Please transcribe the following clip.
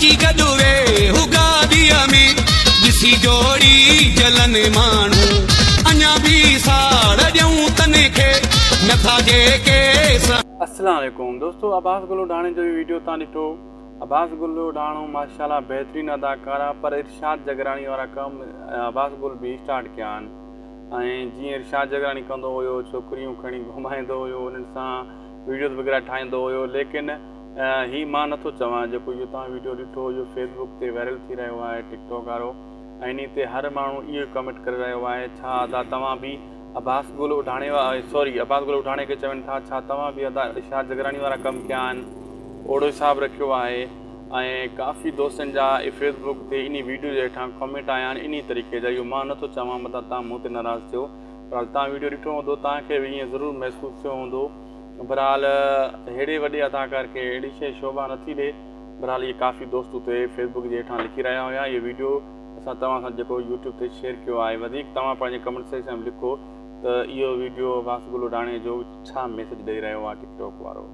اچي گڏ ويهه گاڏيء ۾، ڏسي جوڙي جلن ماڻهو، اڃا به ساڙ ڏيون تن کي، نٿا جيڪي سهن. السلام عليڪم دوستو عباس گل اوڍاڻي جو هي ويڊيو تان ڏٺو عباس گل اوڍاڻو ماشاءالله بهترين اداڪار آ پر ارشاد جگراڻي وارا ڪم عباس گل به اسٽارٽ ڪيا آهن ۽ جيئن ارشاد جگراڻي ڪندو هيو ڇوڪريون کڻي گهمائيندو هيو انهن سان ويڊيوز وغيره ٺاهيندو هيو ليڪن هي مان نٿو چوان جيڪو اهو توهان ويڊيو ڏٺو اهو فيس بڪ تي وائرل ٿي رهيو آهي ٽڪ ٽاڪ وارو ۽ انهي تي هر ماڻهو اهو ڪمينٽ ڪري رهيو آهي ڇا ادا توهان به عباس گل اڍاڻي سوري عباس گل اڍاڻي کي چون ٿا ڇا توهان به ادا ارشاد جگراڻي وارا ڪم ڪيا آهن اوڙو حساب رکيو آهي ۽ ڪافي دوستن جا فيس بڪ تي انهي ويڊيو جي هيٺان ڪمينٽ آيا آهن انهي طريقي جا اهو مان نٿو چوان متان توهان مون تي ناراض ٿيو بھرحال توهان ويڊيو ڏٺو هوندو توهان کي به ائين ضرور محسوس ٿيو هوندو بھرحال ههڙي وڏي اداڪار کي اهڙي شيء شوڀا نٿي ڏي بھرحال اهي ڪافي دوست اتي فيس بڪ جي هيٺان لکي رهيا هيا اهو ويڊيو اسان توهان سان جيڪو يوٽيوب تي شيئر ڪيو آهي وڌيڪ توهان پنهنجي ڪمينٽ سيڪشن ۾ لکو ته اهو ويڊيو عباس گل اڏاڻي جو ڇا ميسيج ڏئي رهيو آهي ٽڪ ٽاڪ وارو.